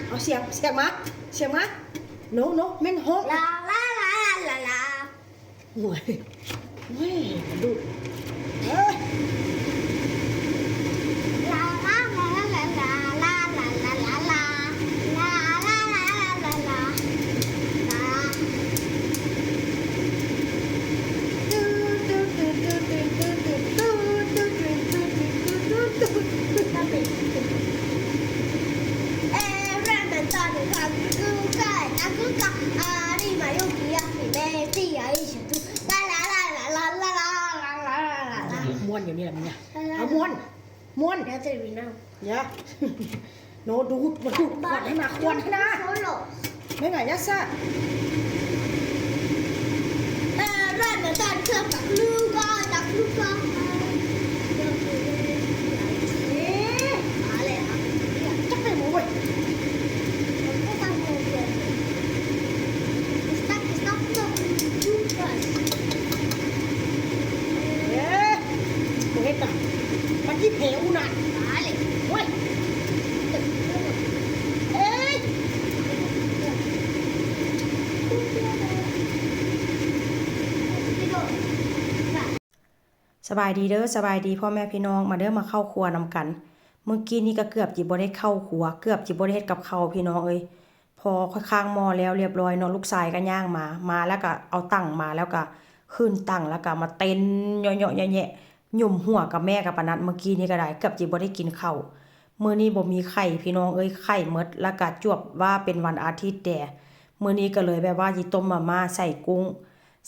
ເອົາສຽງ ສຽງມາ ສຽງມາ. ໂນ ໂນ ແມ່ນຮ້ອງ. ໂອ້ຍ ໂອ້ຍ ດຸ. ມ່ວນຢູ່ນີ້ລະ ມັນຍະ ເອົາມ່ວນ ມ່ວນ. Ya. No, ດູດ ມາດູດ ຄວັນຫັ້ນນະ ຄວັນຫັ້ນນະ. Venga, ya está. Eh, ຈັກໄປບໍ່ເວີ້ຍ. ເອີ ບໍ່ເຮັດນະ ມັນຊິເພອຸນະ. ໂອ້ຍ ເອີຍ. ສະບາຍດີເດີ ສະບາຍດີພໍ່ແມ່ພີ່ນ້ອງ ມາເດີ ມາເຂົ້າຄົວນຳກັນ. ມື້ກີ້ນີ້ກໍເກືອບຊິບໍ່ໄດ້ເຂົ້າຄົວ ເກືອບຊິບໍ່ໄດ້ເຮັດກັບເຂົ້າພີ່ນ້ອງເອີຍ. ພໍຂ້ອຍຄ້າງໝໍ້ແລ້ວລຽບຮ້ອຍເນາະ ລູກຊາຍກໍຍ່າງມາ ມາແລ້ວກໍເອົາຕັ່ງມາ ແລ້ວກໍຂຶ້ນຕັ່ງ ແລ້ວກໍມາເຕັ້ນເຍາະໆແຍະໆ ຫຍຸມຫົວກັບແມ່ກັບປານັດ. ມື້ກີ້ນີ້ກໍໄດ້ ເກືອບຊິບໍ່ໄດ້ກິນເຂົ້າ. ມື້ນີ້ບໍ່ມີໄຂ່ພີ່ນ້ອງເອີຍ ໄຂ່ໝົດ ແລ້ວກໍຈວບວ່າເປັນວັນອາທິດແດ່. ມື້ນີ້ກໍເລີຍແບບວ່າຊິຕົ້ມມາມ່າໃສ່ກຸ້ງ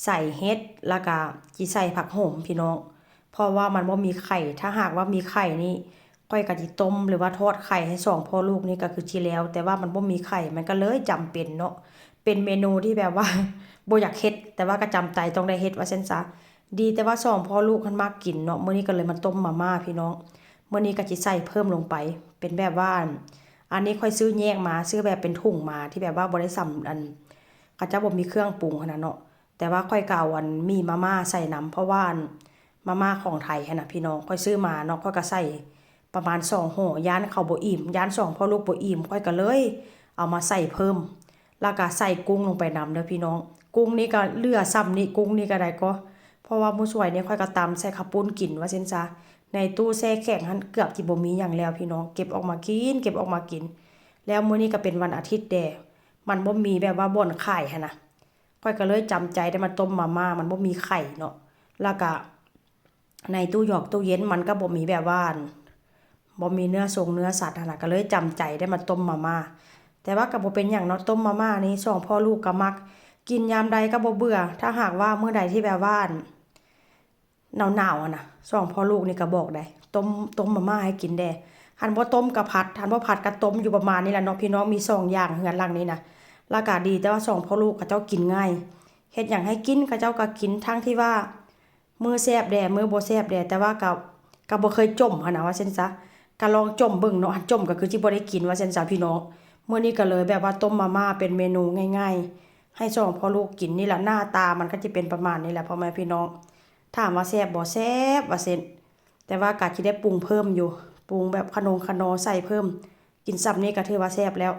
ໃສ່ເຫັດ ແລ້ວກະຊິໃສ່ຜັກໂຫມພີ່ນ້ອງ ເພາະວ່າມັນບໍ່ມີໄຂ່. ຖ້າຫາກວ່າມີໄຂ່ນີ້ ຂ້ອຍກະຊິຕົ້ມ ຫຼືວ່າທອດໄຂ່ໃຫ້ສອງພໍ່ລູກນີ້ກະຄືຊິແລ້ວ ແຕ່ວ່າມັນບໍ່ມີໄຂ່ ມັນກະເລີຍຈຳເປັນເນາະ. ເປັນເມນູທີ່ແບບວ່າ ບໍ່ຢາກເຮັດ ແຕ່ວ່າກະຈຳໃຈຕ້ອງໄດ້ເຮັດວ່າຊັ້ນຊະ. ດີແຕ່ວ່າສອງພໍ່ລູກຫັ້ນມັກກິນເນາະ ມື້ນີ້ກະເລີຍມາຕົ້ມມາມ່າພີ່ນ້ອງ. ມື້ນີ້ກະຊິໃສ່ເພີ່ມລົງໄປ ເປັນແບບວ່າ ອັນ ອັນນີ້ຂ້ອຍຊື້ແຍກມາ ຊື້ແບບເປັນຖົງມາ ທີ່ແບບວ່າບໍ່ໄດ້ສ່ຳ ອັນ ເຂົາເຈົ້າບໍ່ມີເຄື່ອງປຸງຫັ້ນນະເນາະ. ແຕ່ວ່າຂ້ອຍກໍເອົາອັນໝີ່ມາມ່າໃສ່ນຳ ເພາະວ່າອັນມາມ່າຂອງໄທຫັ້ນນະພີ່ນ້ອງ ຂ້ອຍຊື້ມາເນາະ ຂ້ອຍກໍໃສ່ປະມານສອງຫໍ່ ຢ້ານເຂົາບໍ່ອີ່ມ ຢ້ານສອງພໍ່ລູກບໍ່ອີ່ມ ຂ້ອຍກໍເລີຍເອົາມາໃສ່ເພີ່ມ ແລ້ວກໍໃສ່ກຸ້ງລົງໄປນຳເດີພີ່ນ້ອງ. ກຸ້ງນີ້ກໍເຫຼືອສ່ຳນີ້ ກຸ້ງນີ້ກໍໄດ້ກໍ ເພາະວ່າມື້ສວຍນີ້ຂ້ອຍກໍຕຳໃສ່ເຂົ້າປຸ້ນກິນວ່າຊັ້ນຊະ. ໃນຕູ້ແຊ່ແຂງຫັ້ນເກືອບຊິບໍ່ມີຫຍັງແລ້ວພີ່ນ້ອງ ເກັບອອກມາກິນ ເກັບອອກມາກິນ. ແລ້ວມື້ນີ້ກໍເປັນວັນອາທິດແດ່ ມັນບໍ່ມີແບບວ່າບ່ອນຂາຍຫັ້ນນະ. ຂ້ອຍກໍເລີຍຈຳໃຈໄດ້ມາຕົ້ມມາມ່າ ມັນບໍ່ມີໄຂ່ເນາະ ແລ້ວກະໃນຕູ້ຢອກຕູ້ເຢັນມັນກໍບໍ່ມີແບບວ່າ ບໍ່ມີເນື້ອຊົງເນື້ອສັດຫັ້ນນະ ກໍເລີຍຈຳໃຈໄດ້ມາຕົ້ມມາມ່າ. ແຕ່ວ່າກໍບໍ່ເປັນຫຍັງເນາະ ຕົ້ມມາມ່ານີ້ສອງພໍ່ລູກກໍມັກ ກິນຍາມໃດກໍບໍ່ເບື່ອ. ຖ້າຫາກວ່າມື້ໃດທີ່ແບບວ່າ ໜາວໆຫັ້ນນະ ສອງພໍ່ລູກນີ້ກໍບອກໄດ໋ ຕົ້ມ ຕົ້ມມາມ່າໃຫ້ກິນແດ່ ຄັນບໍ່ຕົ້ມກໍຜັດ ຄັນບໍ່ຜັດກໍຕົ້ມ ຢູ່ປະມານນີ້ແຫຼະເນາະພີ່ນ້ອງ. ມີສອງຢ່າງເຮືອນຫຼັງນີ້ນະ ລະກະດີແຕ່ວ່າສອງພໍ່ລູກເຂົາເຈົ້າກິນງ່າຍ ເຮັດຫຍັງໃຫ້ກິນເຂົາເຈົ້າກໍກິນ ທັງທີ່ວ່າມື້ແຊບແດ່ ມື້ບໍ່ແຊບແດ່ ແຕ່ວ່າກໍ ກໍບໍ່ເຄີຍຈົ່ມຫັ້ນນະວ່າຊັ້ນຊະ ກໍລອງຈົ່ມເບິ່ງເນາະ ຄັນຈົ່ມກໍຄືຊິບໍ່ໄດ້ກິນວ່າຊັ້ນຊະພີ່ນ້ອງ. ມື້ນີ້ກໍເລີຍແບບວ່າຕົ້ມມາມ່າເປັນເມນູງ່າຍໆ ໃຫ້ສອງພໍ່ລູກກິນນີ້ລະ ໜ້າຕາມັນກໍຈະເປັນປະມານນີ້ແຫຼະພໍ່ແມ່ພີ່ນ້ອງ. ຖາມວ່າແຊບບໍ່? ແຊບວ່າຊັ້ນ ແຕ່ວ່າກະຊິໄດ້ປຸງເພີ່ມຢູ່ ປຸງແບບຂະໜົງຂະໜໍໃສ່ເພີ່ມ ກິນສ່ຳນີ້ກະຖືວ່າແຊບແລ້ວ.